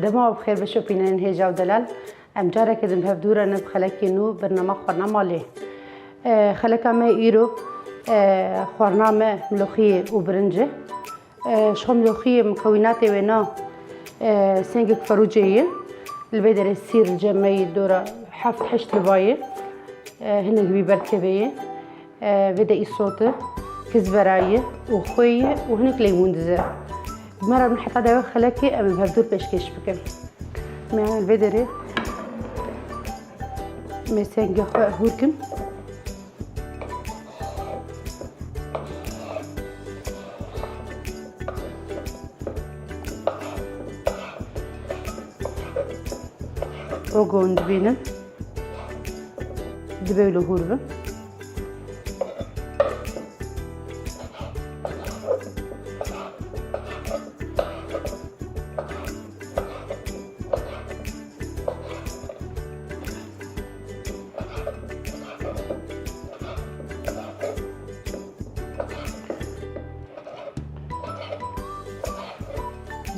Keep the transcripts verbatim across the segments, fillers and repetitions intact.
Dema we bi xêr, beşopînên hêja û delal. Em careke din bi hev dû re ne bi xelekê nû, bernama xwarina malê. E, xeleka me îro, e, xwarina me miloxiyê û birinc e. E, ji xwe miloxiyê mukewînatê wê na, e, sengek ferûcê ye. Li vê derê sîr li cem me yê dora heft heşt liba ye. E, hinek bîber kevê ye. E, vê de îsot e, kizbera ye û xwê ye û hinek leymun dize. Me re heta dewe xelekê em ê bi hevdûr pêşkêş bikin. Me li vê derê me sengê xwe hûr kin. Ogo hûn dibînin. Dibe wilo hûr bin.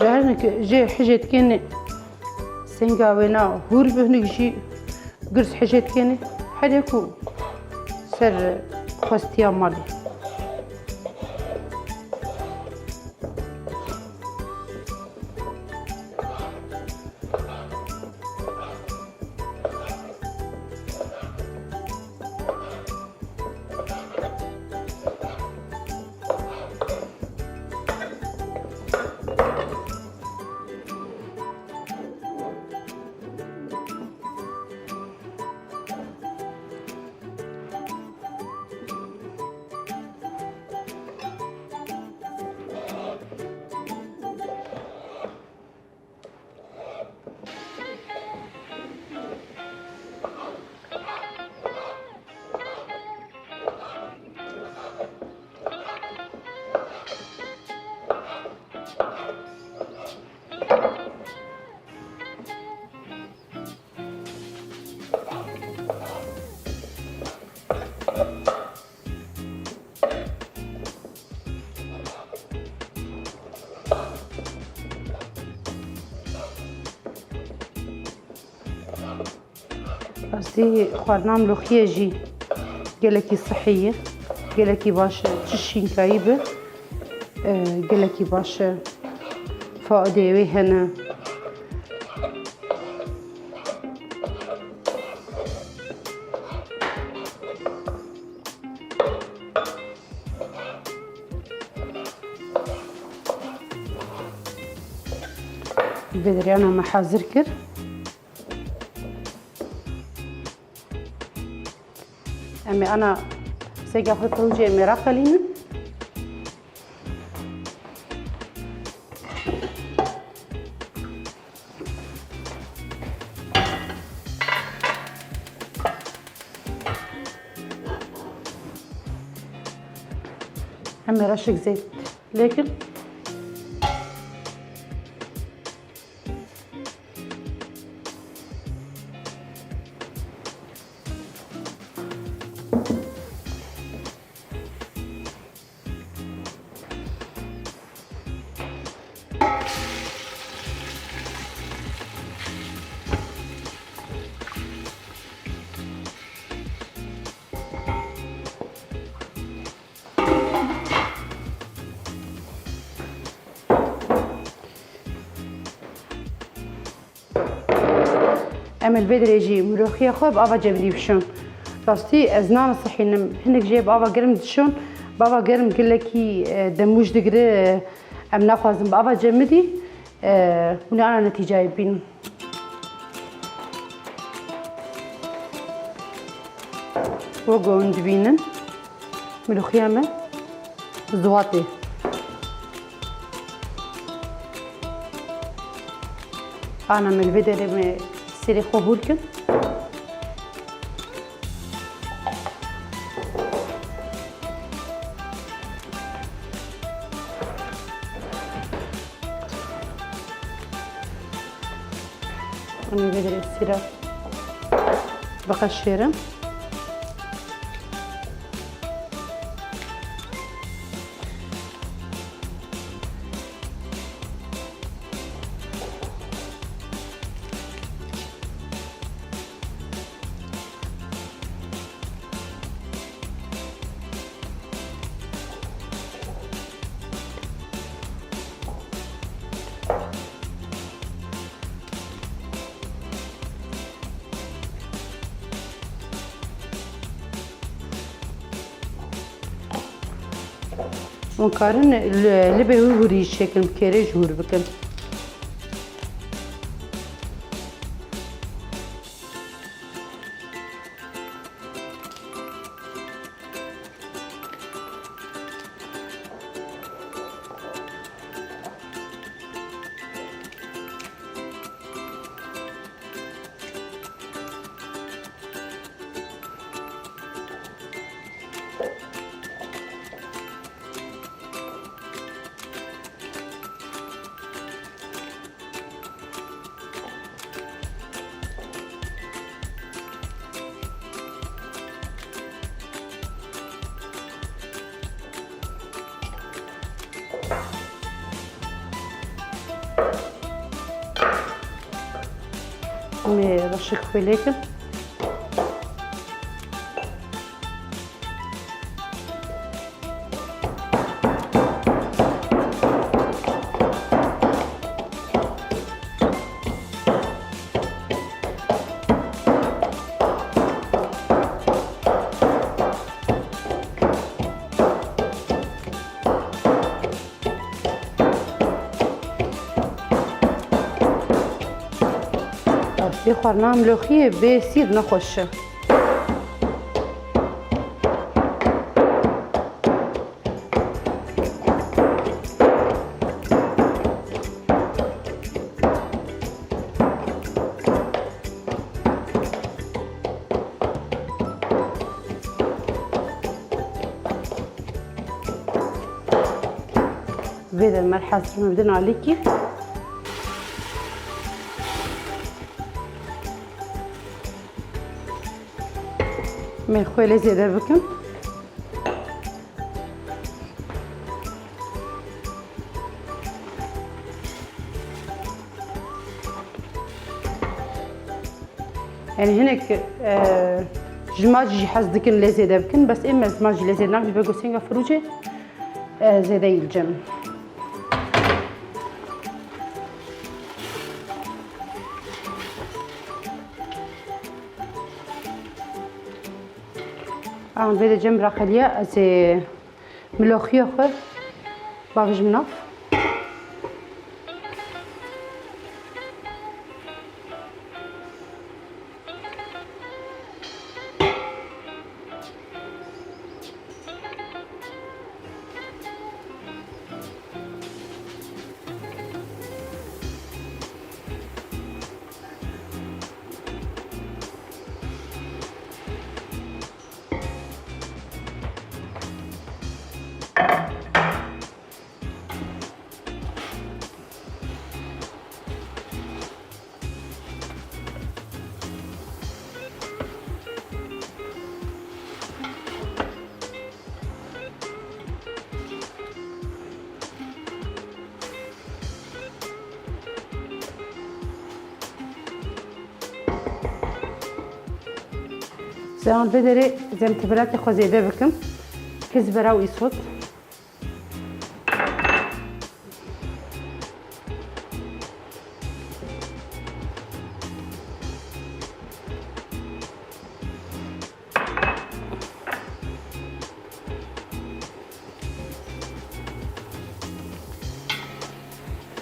Carineke jê hijê dikenê senga wêna hûr bi, hinek jî girs hijê dikenê. Herê ku ser xwestiya malê. Rastî xwarina miloxiyê jî gelekî sihî ye, gelekî baş e, çi şînkayî be, e, gelekî baş e, faydê wê hene. Vê derê ana me hazir kir. Em ê ana sega xwe pirûcê em ê raqelînin. Em ê reşek zeyt lêkin. Em ê li vê derê jî miroxiya xwe bi ava cemidî bişon. Rastî ez nan sihînim. Hinek jê bi ava germ dişon. Bi ava germ gelekî, e, demûj digire, e, em naxwazin bi ava cemidî, e, hûn ê ana netîcayê bînin. Wek ku hûn dibînin, miloxiya me ziwatê. Ana me li vê derê me sêrê xwe hûr kin. Em ê vê derê sîra biqeşêrin. Hûn karin li, li bê hûr hûrî çêkin, bi kêrê jî hûr bikin. Em ê reşik xwê lêkin. Bê xwarina milyoxiyê bê sîr nexweş e. Vê de merhezir me bidin alîkî. Em ê xwê lê zêde bikin. Yani hinek, e, ji macî jî hez dikin lê zêde bikin, bes êm ez macî lê zêde nakim, ji ber ku sênga firûcê, e, zêde yî li cem. An vê de cem raqeliya ez ê miloxiya xwe bavêjim nav. Zeyan vê derê zemtibirakê xwe zêde bikim. Kizbera û îsot.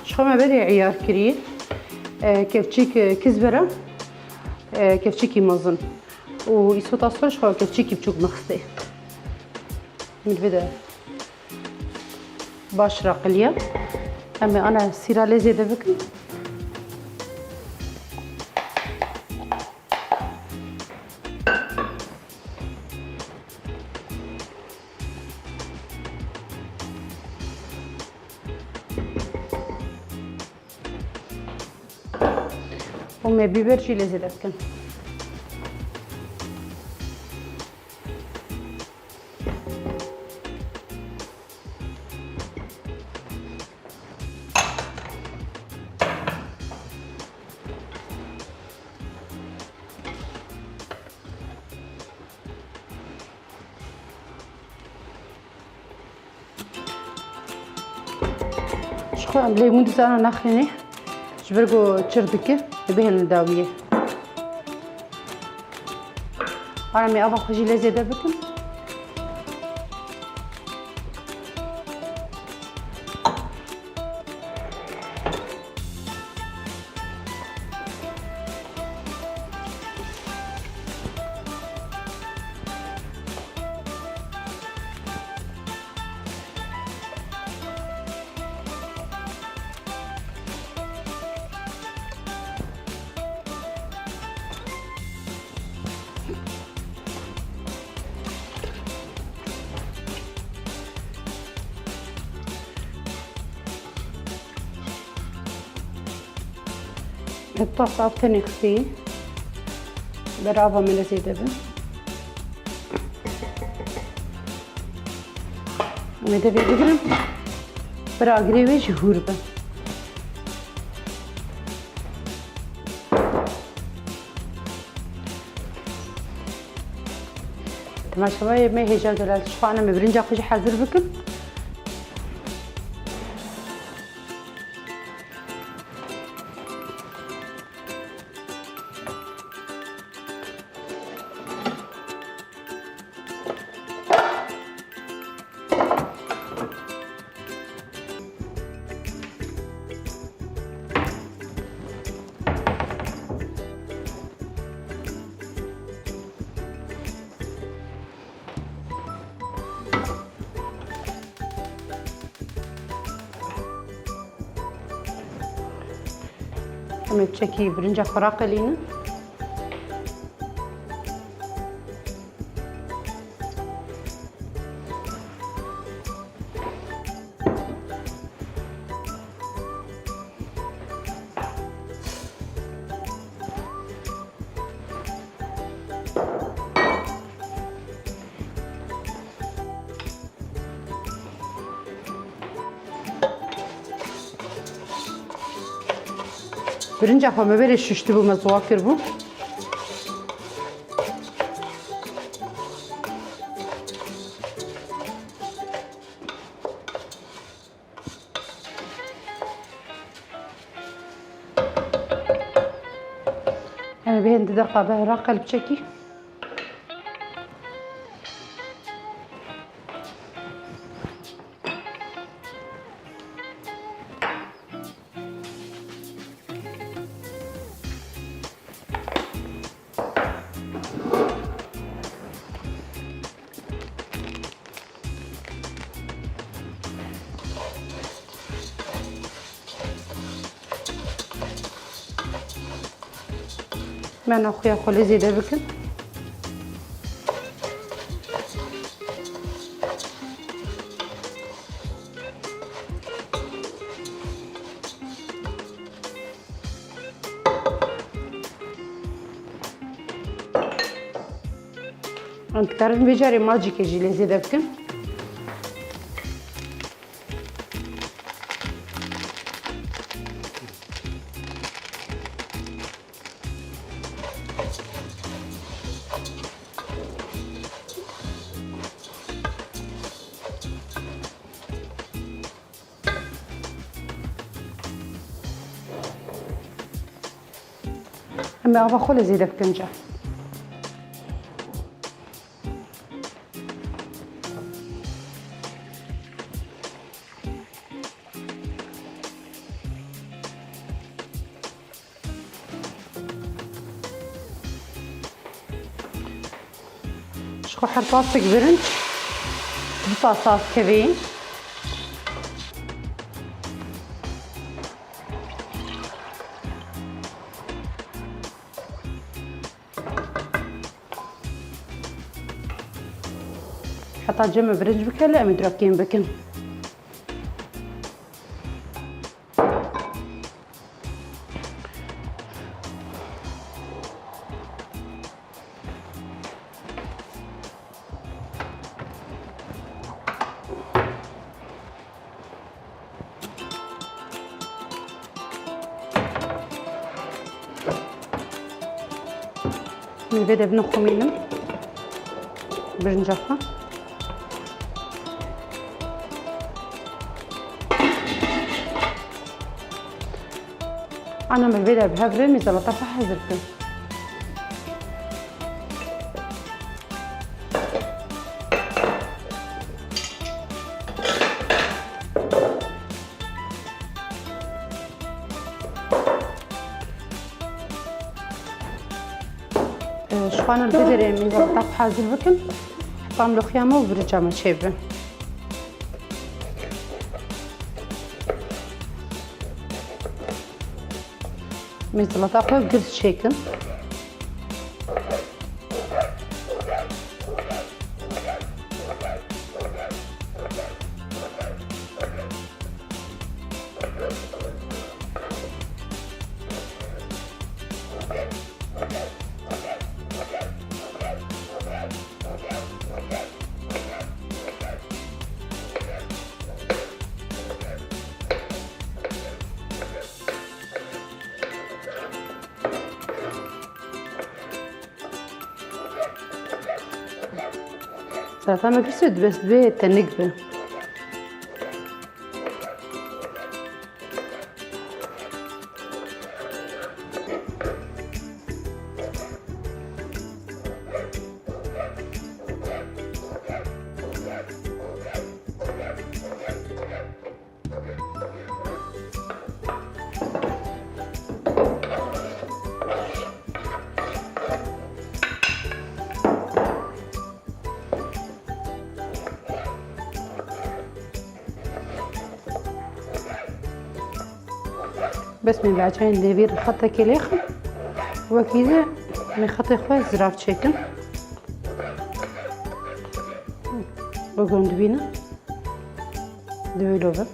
Ji xwe me berê eyar kirî, e, kevçîk, e, kizbera, e, kevçîkî mezin û îsota sor ji xwe kevçîkî biçûk mixistê. Min vê de baş raqiliye. Em ê ana sîra lê zêde bikin. Û me bîber jî lê zêde bikin. Ji xwe em lêbûn dizana naxînê, ji ber ku çir dike, dibihêlin dawiyê. Ara me ava xwe jî lê zêde bikin. Heta saet tenê xistî. Ber ava me ne zêde bin. Em ê devê bigirin. Ber agirê wê jî hûr bin. Temaşevanê me hêja gelal, şixwe em ê birinca xwe jî hezir bikin. Em ê çekî birinca xwe raqelînin. Birinca xwe me berê şiştibû, me ziwa kiribû. Em ê bihên di deqa be raqel biçekî. Me naxuya xwe lê zêde bikin. Em dikarin vê carê macîkê jî lê zêde bikin. Em ê ava xwe lê zêde bikin ca. Ji xwe her tasek birinc, du tas saz kevê. Heta cem me birinc bikele, em ê dira kêm bikin. Min vê de bine xumînin. Birinca xwe. Ana min vê de bi hev re mîzalata xwe hezir bikin. Ji xwe ne li vê derê mîzalata xwe hezir bikin. Heta em loxiya me û virica me çêbin. Mîzalata xwe girs çêkin. Salata me pîs e, dibê, dibê tenik be. Bes min veçayên devîr xetekê lêxin. Wekî de min xetê xwe zirav çêkin. Bigund bînin. Di wî lo ve.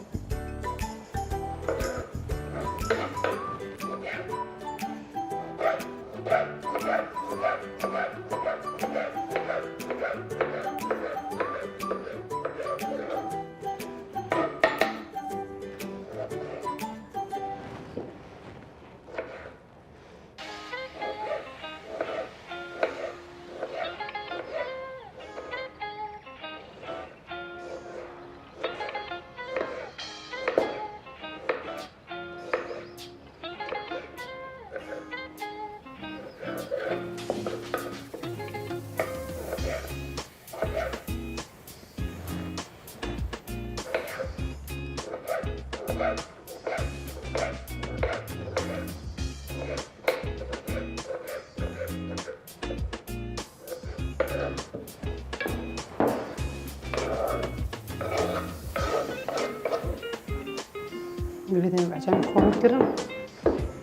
Bi vê demê becan xwe kirin.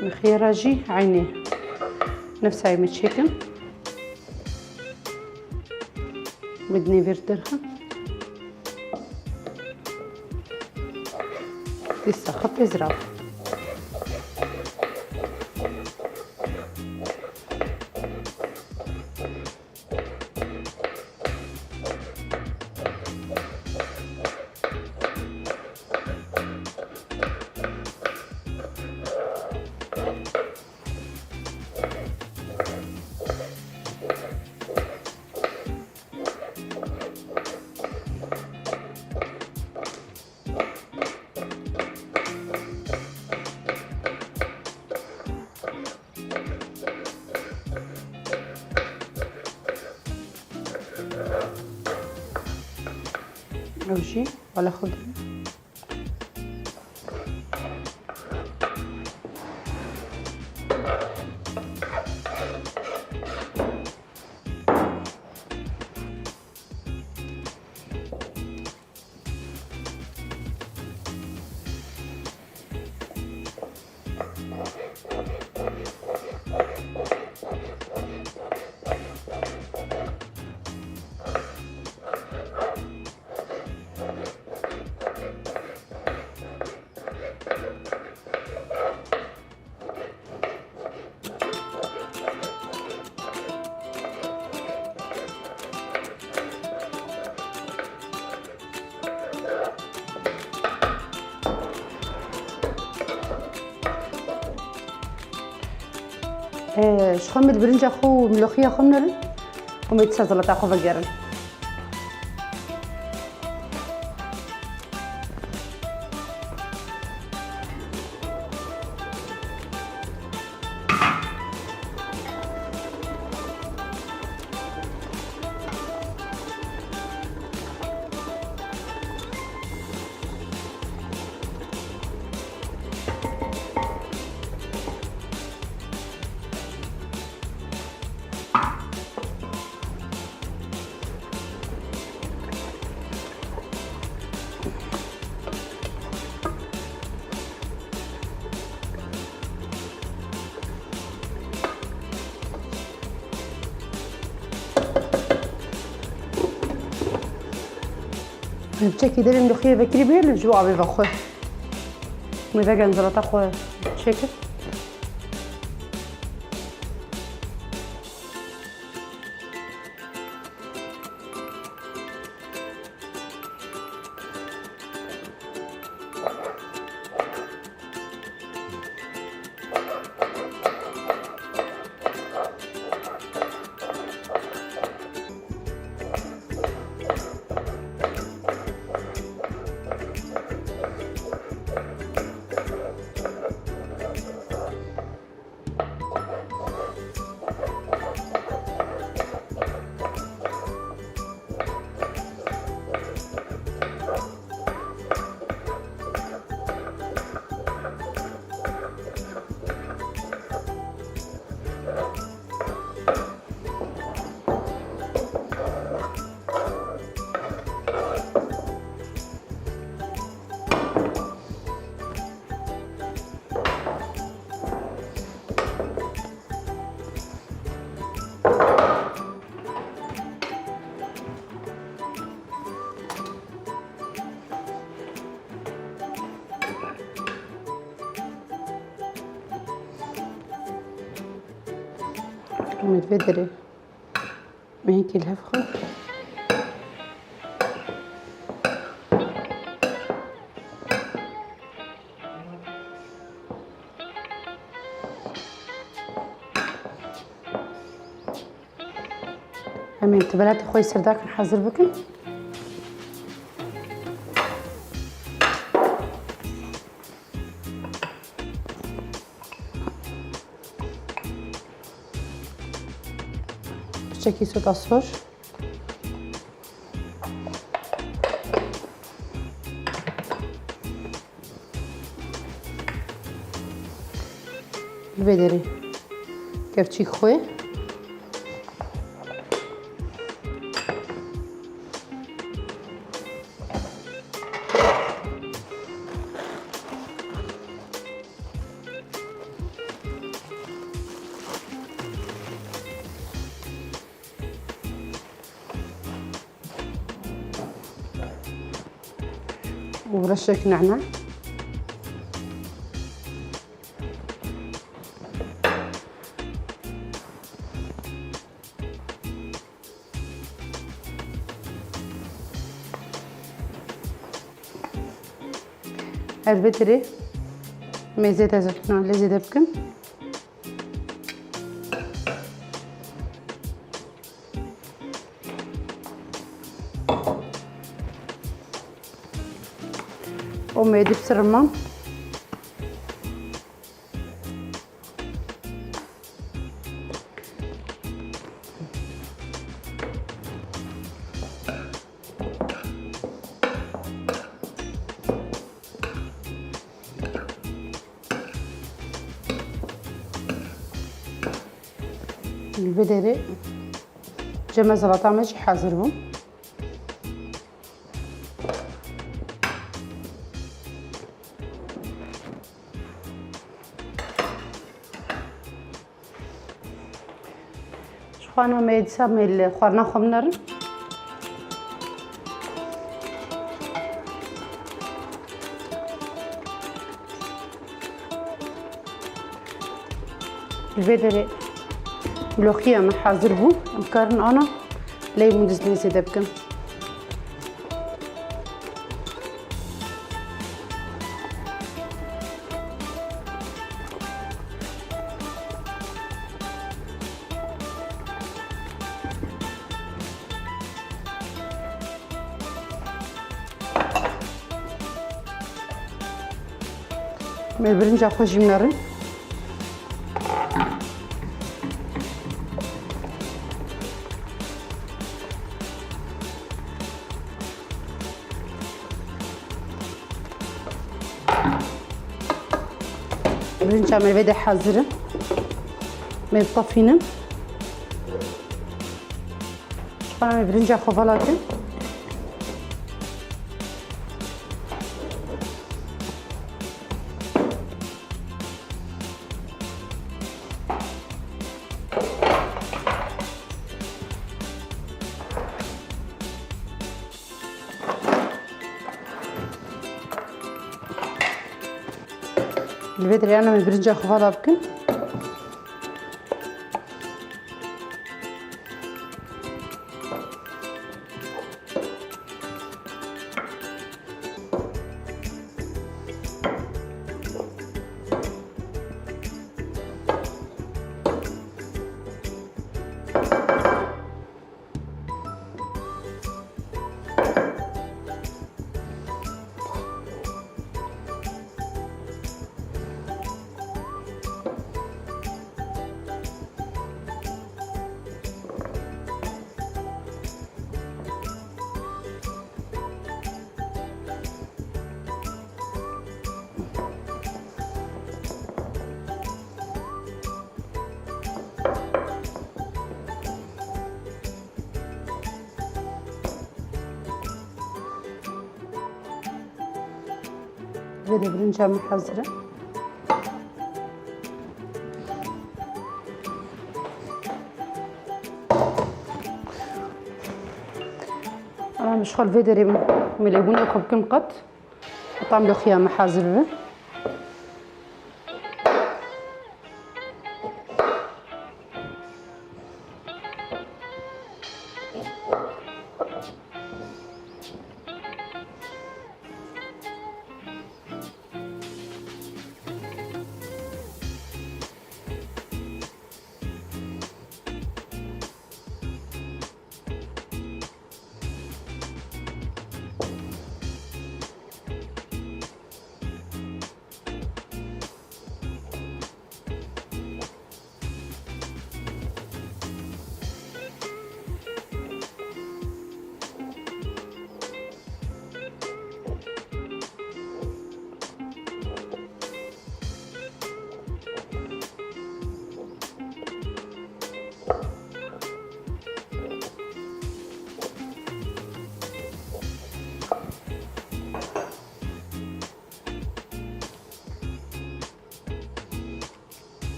Min xiyara jî eynî nefsa min çêkin. Bidinê vêr derxin. Dîsa xetê zirav. Ew jî wala xwe girin. Ee, ji xwe min birinca xwe û miloxiya xwe minerin û min dîsa zelata xwe vegerin. Çekî derên doxiyê vekirî bê li ji bo avê vexwe. Min vegerin zelata xwe çêkir. Em ê vê derê mehîkê li hev xwe. Em ê tibelatê xwe yê serdakin hazir bikin. Piçekî soda sor. Li vê derê kevçî xwe. û reşek nana. Ez vê derê mêzê de zitna lê zêde bikim. O mêdî sirman. Li vê derê cem e zilata me jî hazir bû. Ji xwe me dîsa me li xwarina xwe binerin. Li vê derê loxiya me hazir bû. Em karin ana lê mûdiz lê zêde bikin. Me birinca xwe jî nerin. Birinca me vê de hazir in. Me bitefînin. Ji xwe me birinca xwe vala kin. Li vê derê em ê birinca xwe vala bikin. Vê de birinca min hazir e. Ama min ji xwe li vê derê min lêbûnê xwe bikim qet. Tam loxiya me hazir be.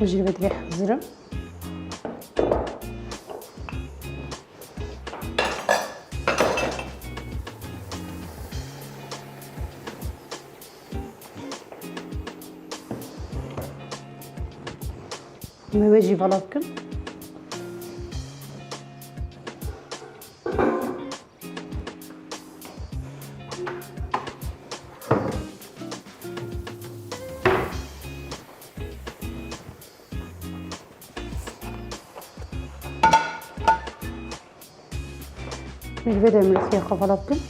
Ji vê divê hazir im. Em ê wê jî vala bikin. Ji vê de em li xwe vala bikin.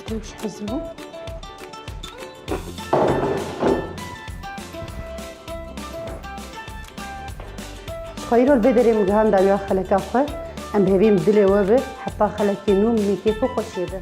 Fideş hazır bû. Xwe îro li vê derê min gihan dawiya xeleka xwe. Em bi hêvî min dilê we bi, heta xelekê nû min kêf û xweşiyê be.